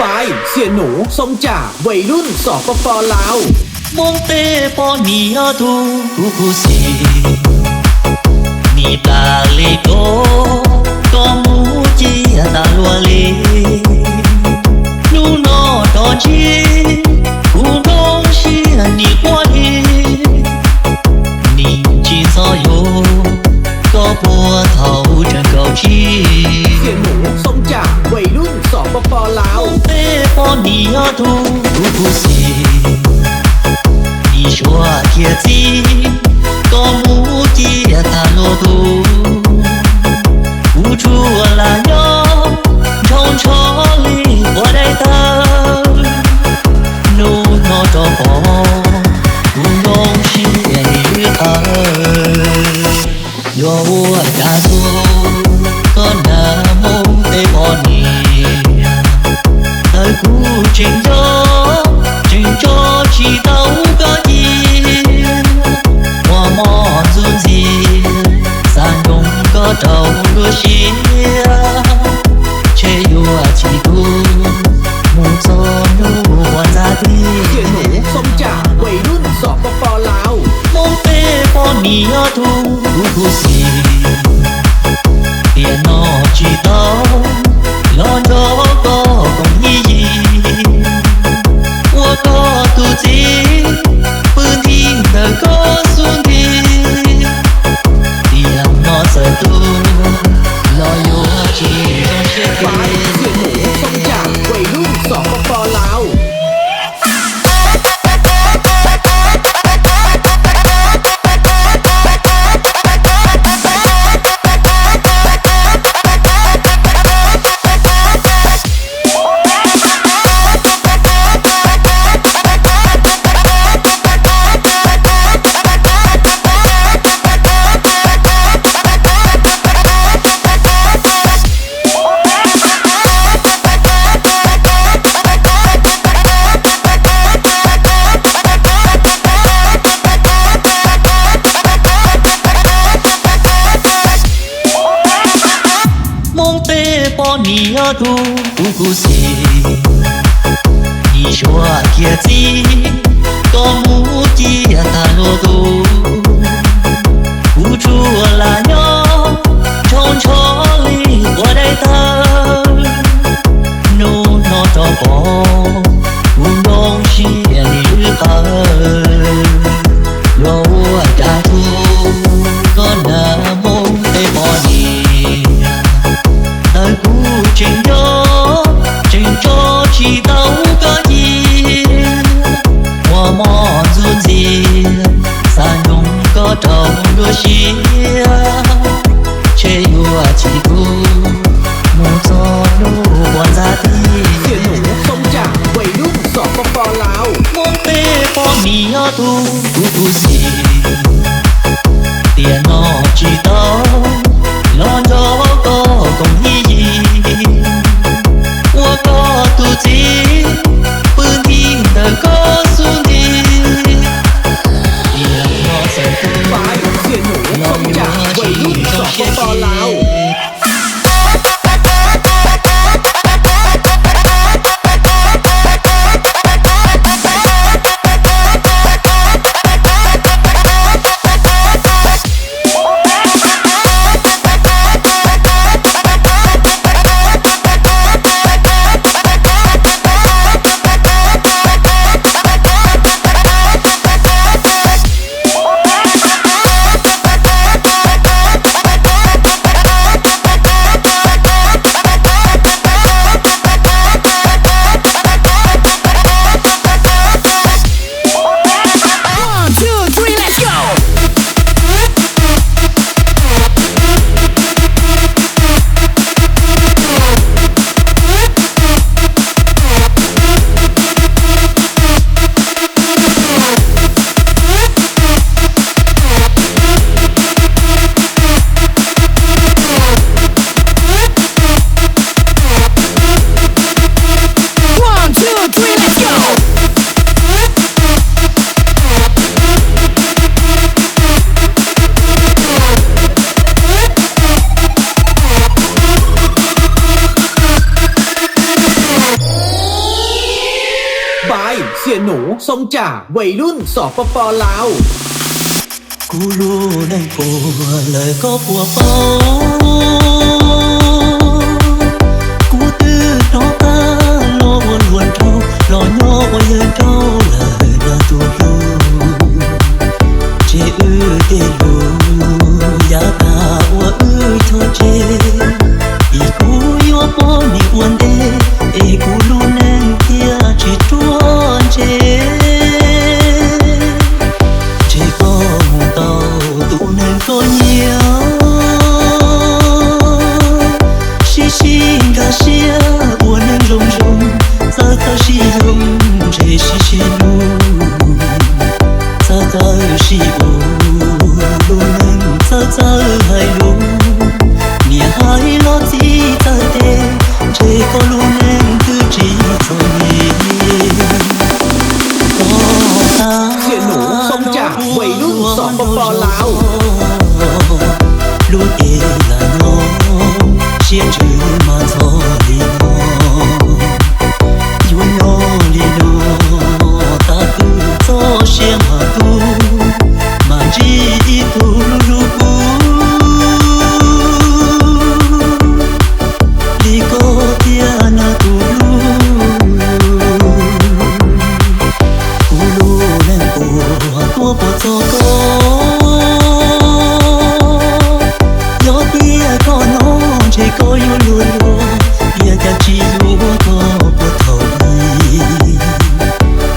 Pais, Xiam Nus, Xoo Cam, Vais Lub, Xom Pov Pov Lauj. Hmoob tej poj niam tub kuv khuv xim, nim tas li rov koj mus ciaj tas luag li. Hnub no rov ntsib kuv nplooj siab nim quaj li, nim tsis txhob yuav koj puag thaum tseem kaum tsib. Xiam Nus, Xoo Cam, Vais Lub, Xom Pov Pov Lauj. Hmoob tej poj niam tub kuv khuv xim, nim suav kiag txij koj mus ciaj tas luag tug. Kuv tsuas lam nyob nrhoo nrho li ua dai tawg, hnub no rov pom kuv nplooj siab nim lwj qawv. Yuav ua cas tub, koj na Hmoob tej poj niam, tawv kuv tseem nco, tseem tso tsis tau koj cia. Muaj mob ntxuj ntxiag, xav nroo koj rau luag siab, ntshe yuav tsis kub mus txog hnub uas ntxa tiag. Xiam Nus, Xoo Cam, Vais Lub, Xom Pov Pov Lauj. Hmoob tej poj niam tub kuv khuv xim, tiam no tsis tau los nrog koj koom yij yim, ua koj tus txiv pw nti ntawm koj xub ntiag. Tiam no txawm tuag los yuav tsis zoo siab kiag. Pais, Xiam Nus, Xoo Cam, Vais Lub, Xom Pov Pov Lauj. Hmoob tej poj niam tub kuv khuv xim, nim suav kiag txij koj mus ciaj tas luag tug. Kuv tsuas lam nyob nrhoo nrho li ua dai tawg, hnub no rov pom kuv nplooj siab nim lwj qawv. Yuav ua cas tub, koj na Hmoob tej poj niam, tawv kuv tseem nco, tseem tso tsis tau koj cia. Muaj mob ntxuj ntxiag, xav nroo koj rau luag siab, ntshe yuav tsis kub mus txog เสี่ยหนูทรงจ๋าวัยรุ่น สปป ลาว Kuv lub neej puas lawm koj puas paub, kuv twb hnov tag los ua luag nraug, los nyob ua yawg nraug lawm na tus hlub. Ntshe wb tej lus yav tag ua wb chov tseg, vim kuv yuav poj niam ua ntej, es kuv lub neej thiaj tsis ruaj ntseg. Ntshe koj mus tau tus neeg koj nyiam, sib sib nkag siab ua neeg zoo zoo, txawj txawj sib yoog ntshe sib sib hlub, txawj txawj sib ua lub neej, txawj txawj hais lus, niam hais los txiv txawj teb, ntshe koj lub neej twb tsis txom nyem. เสียหนูทรงจ๋าวัยรุ่น สปป ลาว Lub cev lam no siab ntsws mas ntxhov li no, yuav nyob li no tas twg txoj sia mas tu, mas ntsib ib tug hlub hlub kuv li koj thiab na tus hlub. Kuv lub neej puas tuaj puas txog koj, yog tias koj hnov ntshe koj yuav luag luag, tias cas tsis yuav koj puag thaum ub,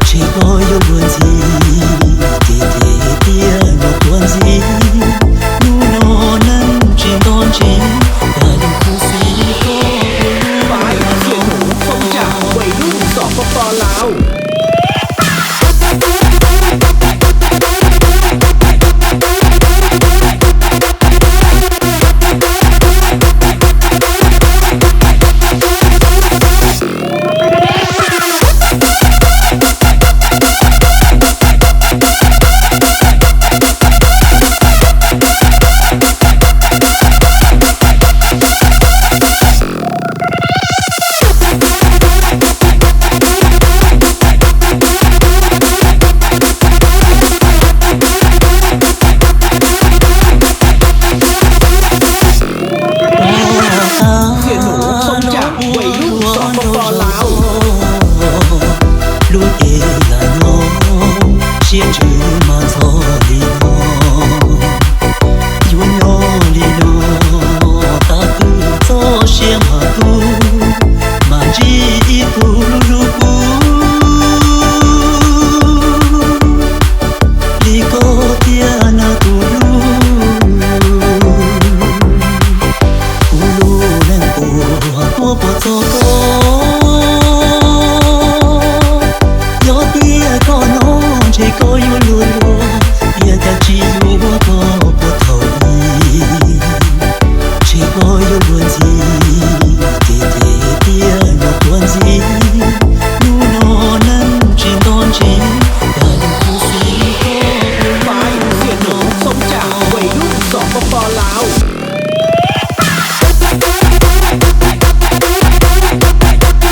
ntshe koj yuav luag ntxhi, ces ces tias nws tuag ntxhi, hnub no neej tsis nto ntsis, yog yus khuv xim koj ua lub neej no. เสียหนูทรงจ๋าวัยรุ่น สปป ลาว เสียหนูทรงจ๋าวัยรุ่น สปป ลาว Lub cev lam no siab ntsws mas ntxhov li no, yuav nyob li no tas twg txoj sia mas tu, mas ntsib ib tug hlub hlub kuv li koj thiab na tus hlub. Kuv lub neej puas tuaj puas txog koj, yog tias koj hnov ntshe koj yuav luag luag, tias cas tsis yuav koj puag thaum ub, ntshe koj yuav luag ntxhi, ces ces tias nws tuag ntxhi, hnub no neej tsis nto ntsis, yog yus khuv xim koj ua lub neej no. เสียหนูทรงจ๋าวัยรุ่น สปป ลาว Lub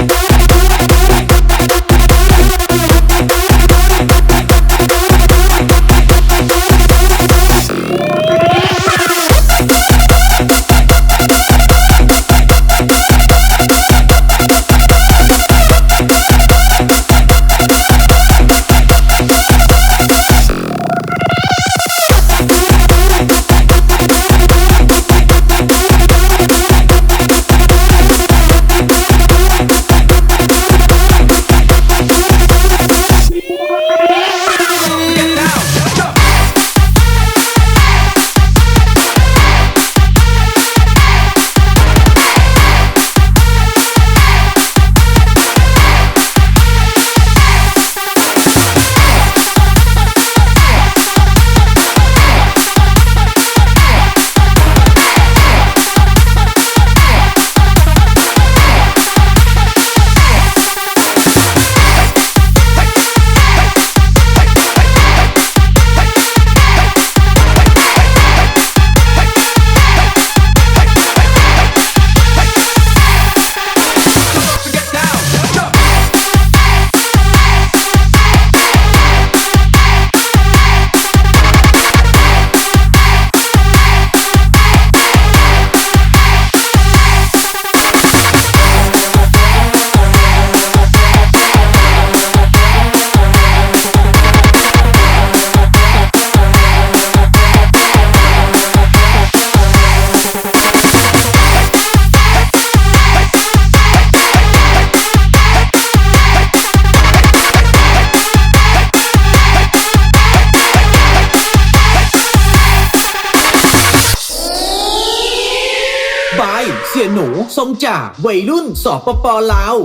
เสียหนูทรงจ่า วัยรุ่น สปป ลาว